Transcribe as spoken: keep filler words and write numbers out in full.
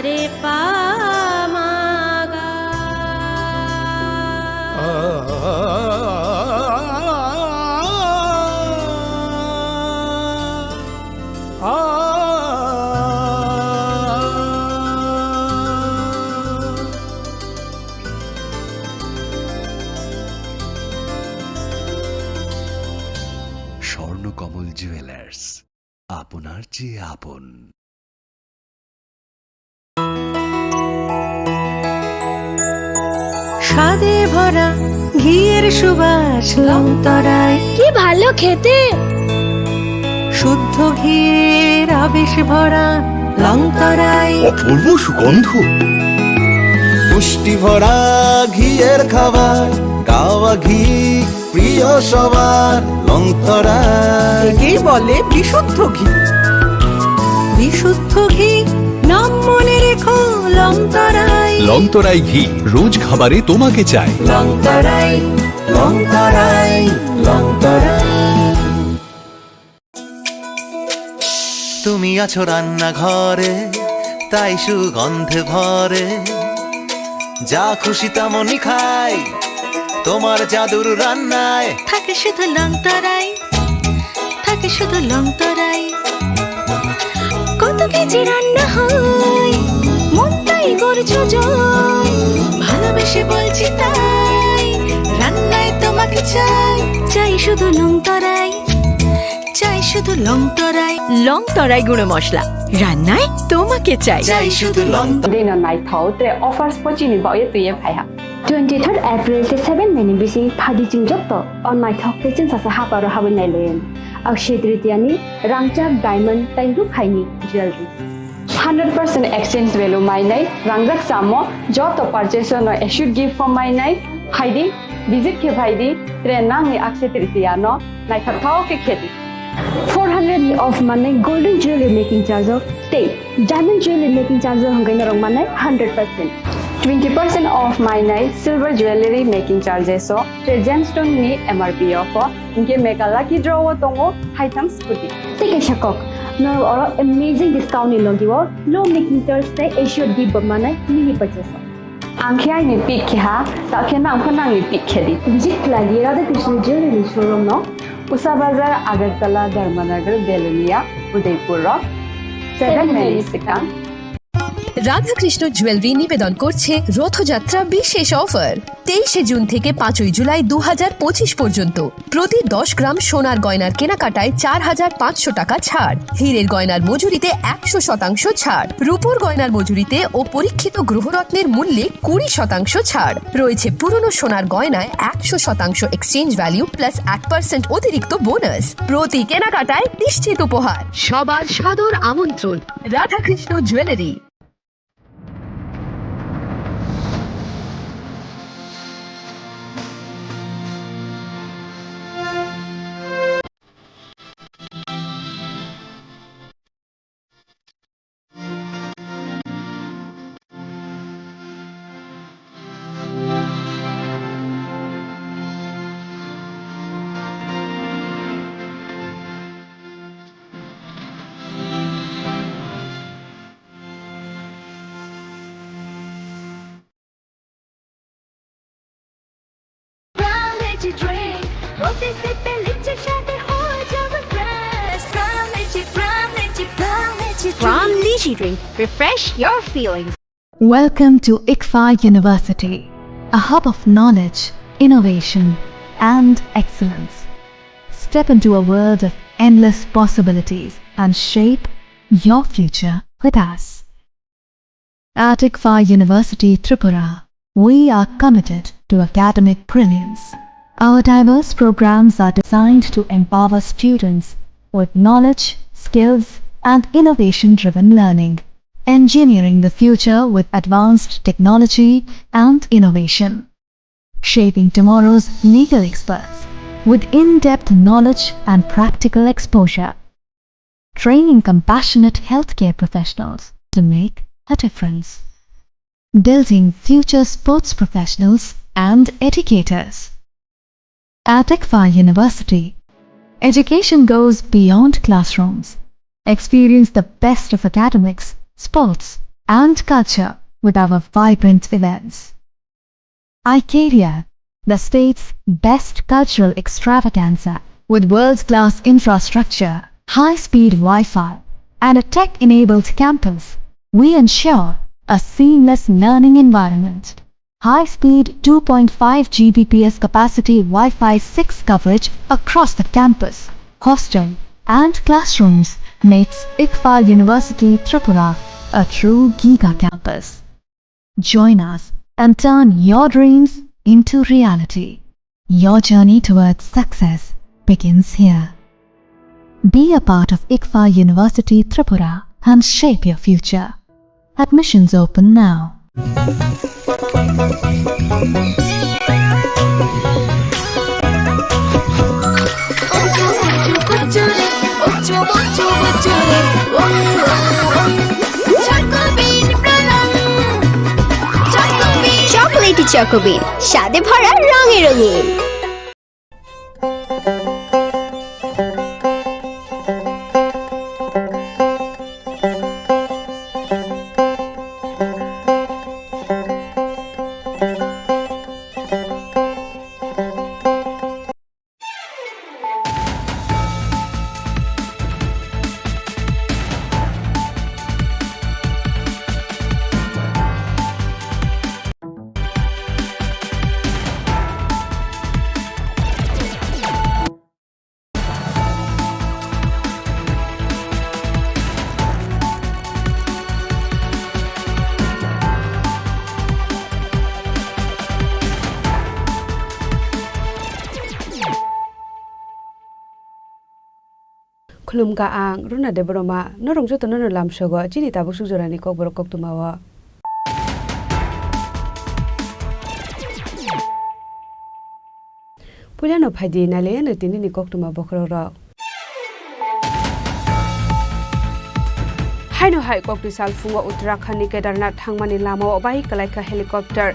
Re pa ma ga. Swarnakamal jewellers, আপনার চেয়ে আপন। স্বাদে ভরা ঘিয়ের সুবাস লংতরাই। কি ভালো খেতে। শুদ্ধ ঘিয়ের আবেশ ভরা লংতরাই। অপূর্ব সুগন্ধ। পুষ্টি ভরা ঘিয়ের খাবার, গাওয়া ঘি প্রিয় সবার, লংতরাই। একেই বলে বিশুদ্ধ ঘি। বিশুদ্ধ ঘি, নাম মনে রেখো, লংতরাই। লংতরাই ঘি, রোজ খাবারে তোমাকে চাই। লংতরাই, লংতরাই, লংতরাই। তুমি আছো রান্নাঘরে, তাই সুগন্ধে ভরে। যা খুশি তেমনই খাই, তোমার জাদুর রান্নায়। থাকে শুধু লংতরাই, থাকে শুধু লংতরাই। কত কেজি রান্না হয়, মনটাই করছো জয়। ভালোবেসে বলছি তাই, রান্নায় তোমাকে চাই। চাই শুধু লংতরাই, চাই শুধু লংতরাই। লংতরাই গুঁড়ো মশলা, রান্নায় তোমাকে চাই। চাই শুধু লংতরাই। Dino naithok tre offers pochini baoye tuye phaiha. Twenty third April te seven May ni bising phadi ching jotto o naithok te chwngsasa haparo habwi nailayan. Akshaya Tritiya ni rangchak diamond tei rukhaini jewelry. Hundred percent exchange value mainai, rangjak chamo joto purchase no assured gift form mainai, phaidi, visit khe phaidi, tre nangni Akshaya Tritiya no naithok thok khe khedi. Four hundred ni off manai golden jewelry making charge o tei diamond jewelry making charge o hwnkhai norok manai hundred percent. Twenty percent off mainai silver jewelry making charges o tre gemstone ni M R P o pho, hinkhe mega lucky draw o tongo haitham scooty. Tei kaisa kok, norok oro amazing discount ni logi o low making charge tei assured gift bo manai mini purchase o. Ang khe aini pick khe ha, ta khe nang pho nangni pick khe di. Visit khlai di Radha Krishna Jewelry showroom no, Usa Bazar, Agartala, Dharmanagar, Belonia, Udaipur rok seven May ni swkang. Radhakrishna jewellery নিবেদন করছে রথযাত্রা বিশেষ অফার। তেইশে জুন থেকে পাঁচই জুলাই দু হাজার পঁচিশ পর্যন্ত প্রতি দশ গ্রাম সোনার গয়নার কেনাকাটায় চার হাজার পাঁচশো টাকা ছাড়, হীরের গয়নার মজুরিতে একশো শতাংশ ছাড়, রূপোর গয়নার মজুরিতে ও পরীক্ষিত গ্রহরত্নের মূল্যে কুড়ি শতাংশ ছাড়। রয়েছে পুরনো সোনার গয়নায় একশো শতাংশ এক্সচেঞ্জ ভ্যালু প্লাস এক পার্সেন্ট অতিরিক্ত বোনাস। প্রতি কেনাকাটায় নিশ্চিত উপহার। সবার সাদর আমন্ত্রণ Radhakrishna jewellery. Pram Lychee Drink। প্রতি সিপে লিচির স্বাদে হয়ে যাবে fresh. Pram Lychee, Pram Lychee, Pram Lychee Drink। Pram Lychee Drink। Refresh your feelings। Welcome to ICFAI University, a hub of knowledge, innovation, and excellence. Step into a world of endless possibilities and shape your future with us. At ICFAI University Tripura, we are committed to academic brilliance. Our diverse programs are designed to empower students with knowledge, skills, and innovation-driven learning, engineering the future with advanced technology and innovation, shaping tomorrow's legal experts with in-depth knowledge and practical exposure, training compassionate healthcare professionals to make a difference, building future sports professionals and educators. At ICFAI University, education goes beyond classrooms. Experience the best of academics, sports, and culture with our vibrant events. Icaria, the state's best cultural extravaganza, with world-class infrastructure, high-speed Wi-Fi, and a tech-enabled campus, we ensure a seamless learning environment. High-speed two point five G B P S capacity Wi-Fi six coverage across the campus, hostel, and classrooms makes ICFAR University Tripura a true giga campus. Join us and turn your dreams into reality. Your journey towards success begins here. Be a part of ICFAR University Tripura and shape your future. Admissions open now. Chocolatey Choco Bean, স্বাদে ভরা রঙে রঙিন। Khulumkha ang Runa Debbarma, norok jotono no lamsogo chini tabuk suk jorani kokborok koktwma o. Puilano phaidi nailaiano tinini koktwma bokhorok rok. Haino hai kokti sal phungo Uttarakhand ni Kedarnath thangmani lamao bai kwlaikha helicopter.